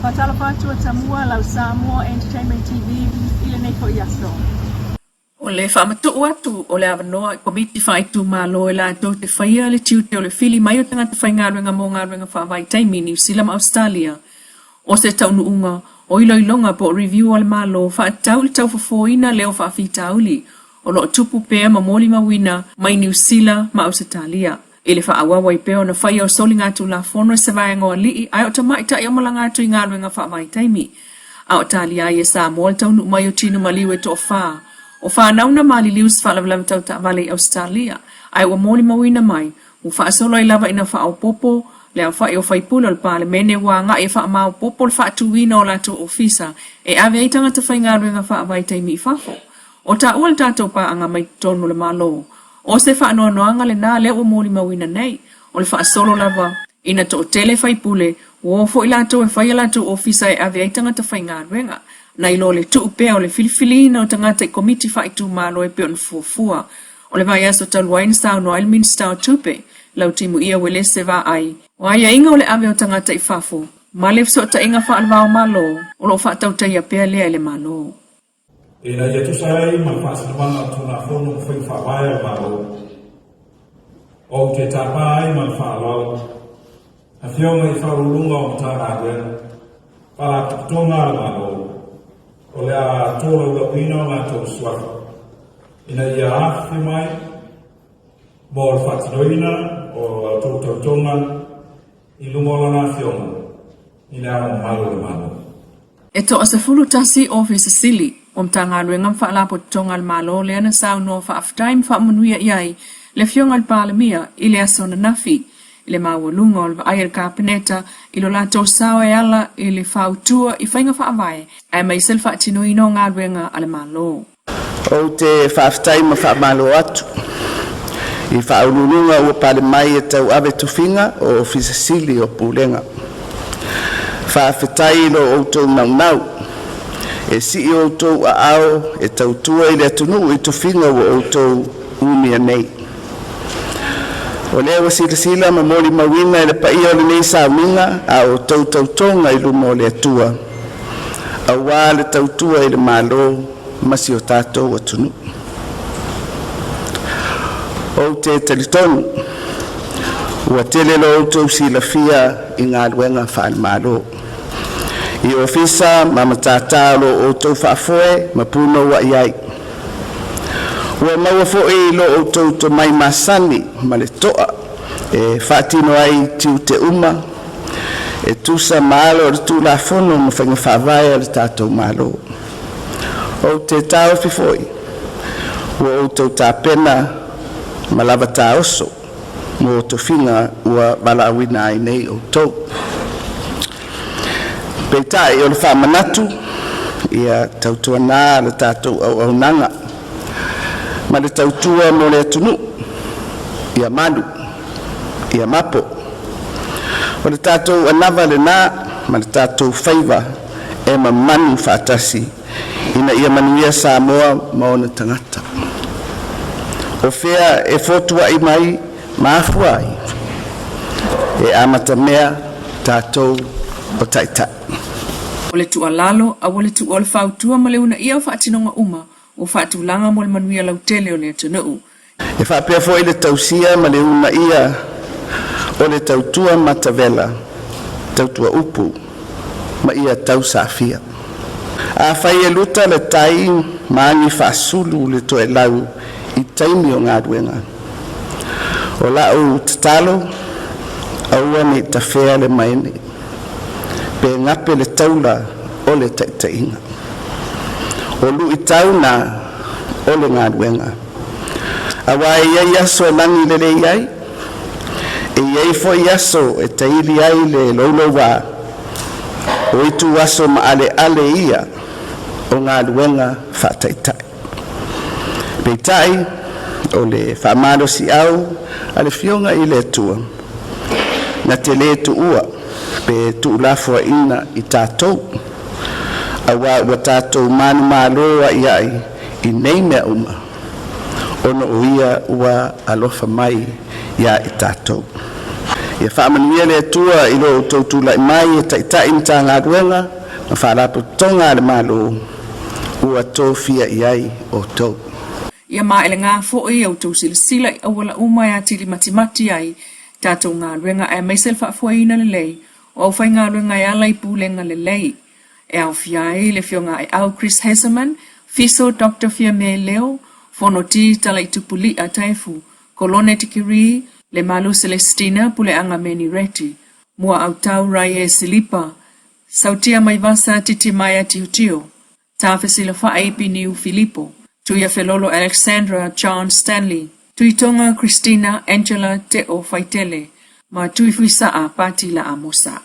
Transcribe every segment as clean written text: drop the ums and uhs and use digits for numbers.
Faatalofa atu a Tamua lau Samoa Entertainment TV i lenei foi aso. O le faamatuu atu o le avanoa i Komiti Faaitumalo e latou te faia le tiute o le fili mai o tagata faigaluega mo galuega faavaitaimi i Niu Sila ma Ausetalia, o se taunuuga o iloiloga po o review a le Malo faatatau i le taufofoina lea o faafitauli o lo o tupu pea ma molimauina mai Niu Sila ma Ausetalia. I le faaauau ai pea ona faia o soligatulafono e se vaega o alii ae o tamaitai o malaga atu i galuega faavaitaimi. A o talia ai e Samoa le taunuu mai o tino maliu e toafa o fanau na maliliu se faalavelave tau taavale i Ausetalia, ae ua molimauina mai ua faasolo ai lava ina faaopoopo le aofai o faipule o le Palemene ua agai e faamaopoopo le faatuina o latou ofisa e ave ai tagata faigaluega faavaitaimi i fafo. O taua le tatou paaga mai totonu o le Malo. O se faanoanoaga lena lea ua molimauina nei, o le faasolo lava ina toatele faipule ua o foi latou e fai a latou ofisa e ave ai tagata faigaluega, nai lo le tuu pea o le filifiliina o tagata i komiti faaitumalo e pei ona fuafua. O le vaiaso talu ai na saunoa ai le Minisita o Tupe, Lautimuia Uelese Vaai, o aiaiga o le ave o tagata i fafo ma le fesootaiga faale-va-o-Malo o lo o faatautaia pea lea e le Malo. Ina ia tusa ai ma le faasinomaga o le Tulafono ma Faiga Faavae a le Malo, ou te tapa ai ma le faaaloalo Afioga i Faauluuluga o Matagaluega, Faalapotopotoga a le Malo, o le a tolaulauina o latou suafa ina ia afifio mai mo le faatinoina o a outou tautoga i luma o Lana Afioga i Le Ao Mamalu o le Malo. E toa-11 Ofisa Sili o Matagaluega ma Faalapotopotoga a le Malo lea na saunoa faafetai ma faamanuia i ai le Afioga i le Palemia i le aso ananafi i le maualuga o le vaai a le Kapeneta i lo latou sao e ala i le fautua i faiga faavae aemaise le faatinoina o galuega a le Malo. Ou te faafetai ma faamalo atu i Faauluuluga ua pale mai e tauave tofiga o Ofisa Sili o Pulega. Faafetai i lo outou naunau e sii outou aao e tautua i le atunuu i tofiga ua outou umia nei. O lea ua silasila ma molimauina e le paia o lenei sauniga a outou tautoga i luma o le Atua, aua le tautua i le Malo ma si o tatou atunuu. Ou te talitonu ua tele lo outou silafia i galuega faale-Malo, i ofisa ma matata o lo outou faafoe ma punouai ai. Ua maua foi lo outou tomai masani ma le toa e faatino ai tiute uma e tusa ma ala o le Tulafono ma faiga faavae a le tatou Malo. Ou te taofi foi ua outou tapena ma lava taoso mo tofiga ua valaauina ai nei outou. Peitai, o le faamanatu, ia tautuana le tatou auaunaga ma le tautua mo le atunuu, ia malu, ia mapo. O le tatou anava lena ma le tatou faiva e mamanu faatasi ina ia manuia Samoa ma ona tagata. O fea e fotuai mai ma afua ai? E amatamea tatou o taitai. O le tuualalo, aua le tuua o le fautua ma le uunaia o faatinoga uma ua faatulaga mo le manuia lautele o le atunuu. E faapea foi le tausia ma le uunaia o le tautua matavela, tautua upu, ma ia tausafia. Afai e luta le tai ma agi faasulu le toelau i taimi o galuega, o la'u tatalo, aua ne i tafea le maene, pe gape le taula o le taitaiga. O luitau na o le galuega. Aua e i ai aso e lagi lelei ai, e i ai foi aso e taili ai le loulouā, o ituaso maaleale ia o galuega faataitai. Peitai, o le faamalosiau a le Afioga i le Atua, na te lē tuua pe tuulafoaiina i tatou, aua ua tatou manumalo a'ia'i i nei mea uma, ona o Ia ua alofa mai iā i tatou. Ia faamanuia le Atua i lo outou tulai mai e taitai Matagaluega ma Faalapotopotoga a le Malo ua tofia i ai outou. Ia maelega foi a outou silasila i auala uma e atili matimati ai tatou galuega aemaise le faafoeina lelei o aufaigaluega e ala i pulega lelei. E aofia ai le Afioga Aeau Chris Haseman, Fiso Doctor Fiame Leo, Fonoti Talaitupuli'a Taefu, Kolone Tikiri, Lemalu Celestina Puleaga Meni Reti, Muaautau Raie Silipa, Sautia Maivasa Titimaea Tiotio, Tafesilafa'i Piniu Filipo, Tuiafelolo Alexandra John Stanley, Tuitoga Christina Angela Te'o Faitele ma Tuifuisa'a Patila Amosa.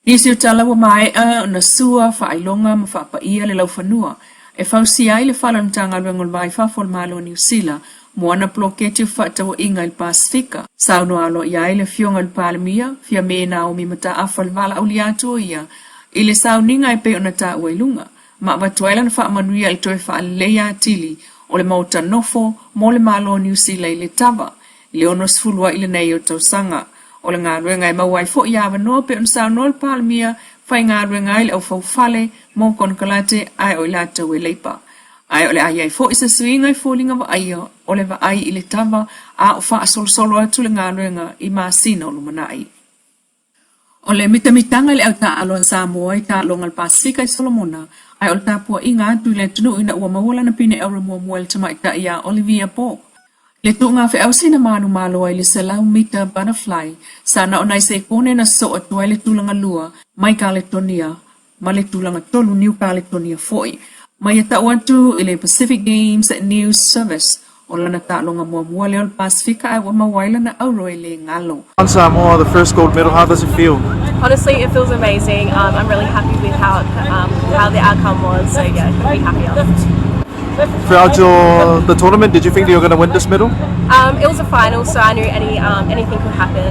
Nisi o tala ua maea ona sua faailoga ma faapaia le laufanua e fausia ai le fale o le Matagaluega o le Va i Fafo o le Malo o Niu Sila mo ana poloketi o fefaatauaiga i le Pasefika. Saunoa aloaia ai le Afioga i le Palemia, Fiame Naomi Mataafa le valaaulia atu o ia i le sauniga e pei ona taua i luga, ma avatu ai lana faamanuia i le toe faaleleia atili o le maota nofo mo le Malo o Niu Sila i Letava i le 60 ai lenei o tausaga. O le galuega e maua ai foi avanoa pei ona saunoa le Palemia, faigaluega ai le aufaufale mo konekarate ae o i latou e leipa. Ae o le a i ai foi se suiga i foliga vaaia o le vaai i le tava a o faasolosolo atu le galuega i masina o lumanai. O le mitamitaga i le au taaalo a Samoa i taaloga a le Pasefika i Solomona, ae o le tapuaiga atu i le atunuu ina ua maua lana pine auro muamua e le tamaitai ia Olivia Borg. I le tuuga feausi na manumalo ai le 100 mita butterfly, sa na o nai sekone na sosoo atu ai le tulaga lua mai Kaletonia ma le tulaga tolu Niu Kaletonia foi. Ma ia tau atu i le Pacific Games News Service, o lana taaloga muamua lea o le Pasefika ae ua maua ai lana auro e le galo. On Samoa, the first gold medal, how does it feel? Honestly, it feels amazing. I'm really happy with how how the outcome was. So yeah, couldn't be happier. Throughout your the tournament, did you think you were going to win this medal? It was a final, so I knew any anything could happen.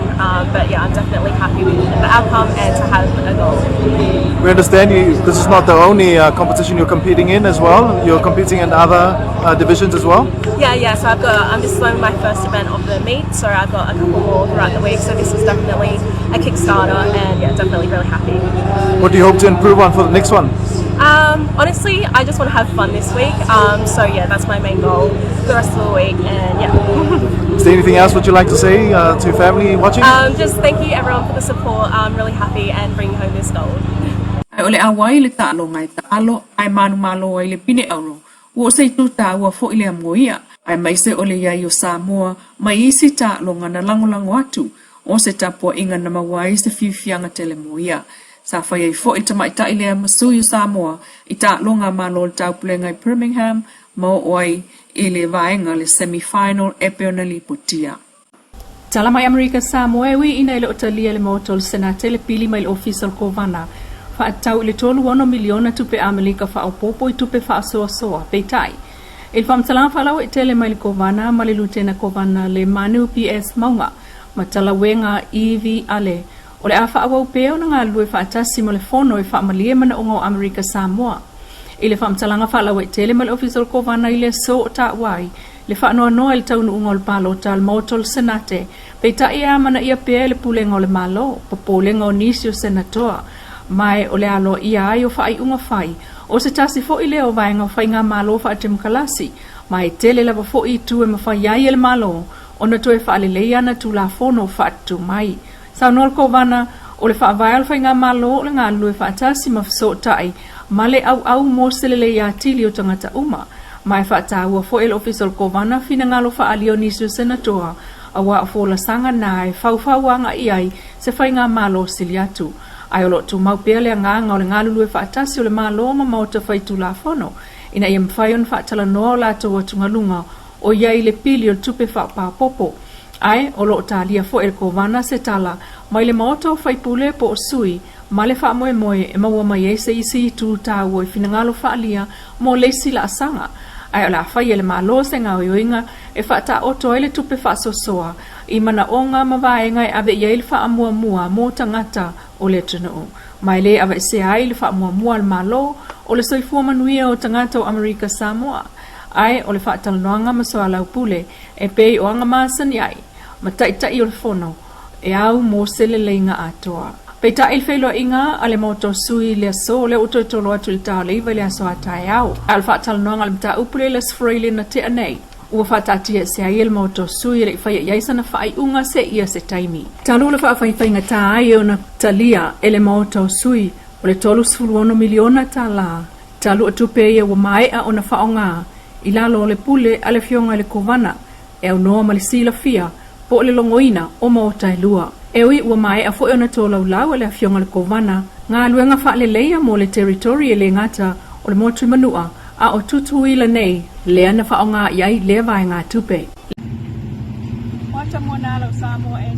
But yeah, I'm definitely happy with the outcome and to have a gold. We understand you. This is not the only competition you're competing in as well. You're competing in other divisions as well. Yeah. So I've got this is only my first event of the meet, so I've got a couple more throughout the week. So this is definitely a kickstarter, and yeah, definitely really happy. What do you hope to improve on for the next one? Honestly, I just want to have fun this week. So yeah, that's my main goal for the rest of the week, and yeah. Is there anything else would you like to say to family watching? Just thank you everyone for the support. I'm really happy and bringing home this gold. Ae o le auai le taaloga e taalo ae manumalo ai le pine auro, ua o se itu taua foi lea mo ia, aemaise o le i ai o Samoa mai isi taaloga na lagolago atu o se tapuaiga na maua ai se fiafiaga tele mo ia. Sa fai ai foi le tamaitai lea ma sui o Samoa i taaloga a Malo o le Taupulega i Birmingham ma oo ai i le vaega le semi-final e pei ona lipotia. Tala mai Amerika Samoa e ui ina e le o talia e le Maota o le Senate le pili mai le Ofisa o le Kovana faatatau i le 36 miliona tupe Amelika faaopoopo i tupe faasoasoa. Peitai, i le faamatalaga faalauaitele mai le Kovana ma le Lutena Kovana Lemanu PS Mauga ma Talauega EV Ale, o le a faaauau pea ona galulue faatasi ma le Fono e faamalie manaoga o Amerika Samoa. I le faamatalaga faalauaitele ma le Ofisa o le Kovana i le aso o taua ai le faanoanoa i le taunuuga o le palota a le Maota o le Senate, peitai e amanaia pea e le Pulega o le Malo popolega o nisi o Senatoa, ma o le aloaia ai o faaiuga fai o se tasi foi lea o vaega o faigamalo faatemokalasi, ma e tele lava foi itu e mafai ai e le Malo ona toe faaleleia ana Tulafono faatutu mai. Saunoa le Kovana, o le faavae o le Faigamalo o le galulue faatasi ma fesootai ma le auau mo se lelei atili o tagata uma, ma e faataua foi e le Ofisa o le Kovana finagalo faaalia o nisi o Senatoa, aua o folasaga na e faufau agai ai se Faigamalo sili atu. Ae o lo o tumau pea le agaga o le galulue faatasi o le Malo ma Maota Faitulafono ina ia mafai ona faatalanoa o latou atugaluga o i ai le pili o le tupe faaopoopo. Ae o lo o talia foi e le Kovana se tala mai le Maota o Faipule po o sui ma le faamoemoe e maua mai ai se isi itu taua i finagalo faaalia mo le isi laasaga. Ae o le a fai e le Malo se gaoioiga e faataoto ai le tupe faasoasoa i manaoga ma vaega e ave i ai le faamuamua mo tagata o le atunuu, ma e le aveesea ai le faamuamua a le Malo o le soifua manuia o tagata o Amerika Samoa. Ae o le faatalanoaga ma soalaupule e pei o aga masani ai ma taitai o le Fono E au mo se leleiga atoa. Peitai i le feiloaiga a le Maota o Sui i le aso lea ua toe tolo atu i le ta o le 9 i le aso a taeao. A o le faatalanoaga o le mataupu lea i le Aso Faraile na tea nei, ua faataatiaese ai e le Maota o Sui e le i faia i ai sana faaiuga seia se taimi. Talu le faafaifaigata ai ona talia e le Maota o Sui o le $36 miliona tala talu o tupe ia ua maea ona faaaoga i lalo o le pule a le Afioga i le Kovana e aunoa ma le silafia po o le logoina o maota e lua. E ui ua maea foi ona tolaulau e le Afioga i le Kovana galuega faaleleia mo le territory e le gata o le motu i Manua a o Tutuila nei lea na faaaoga i ai lea vaegatupe. Wata mo nā lau Samoa.